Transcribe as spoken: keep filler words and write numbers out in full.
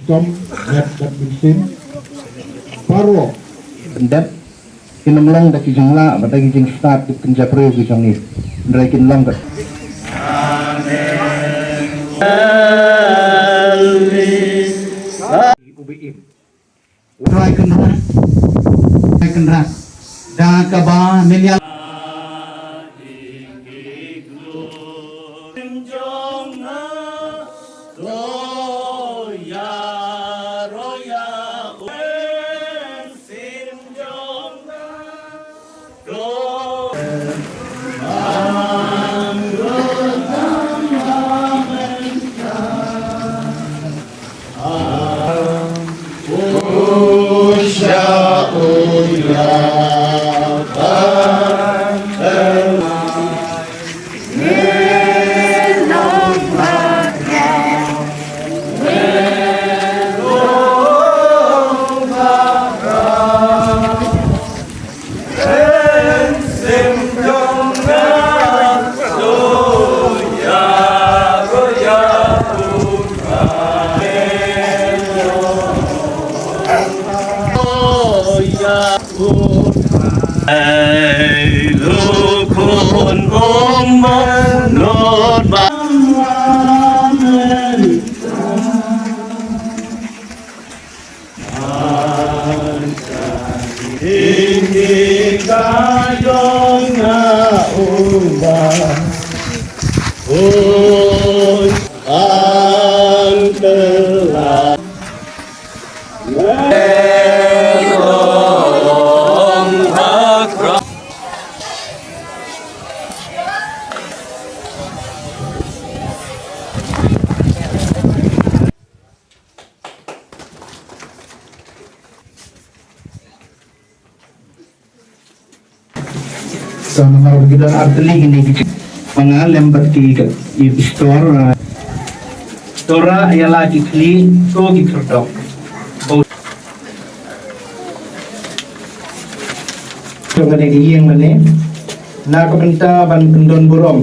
Tom, Red Badminton, Paro. Pendep, kin ym long da ki jinglah, bad da ki jingstad, ki kynja briew ki jong ngi. Hynrei kin long da. Amen. Ubi im. Trai Kynrad. Trai Kynrad. Da kaba men ïa Sa namar ba ki don ar tylli kine ki, ma nga lem bad ki, ki store, ah, store ïa la ki khlieh, to ki khyrdop. To kane ka ïing mane na ka bynta ban pyndon burom.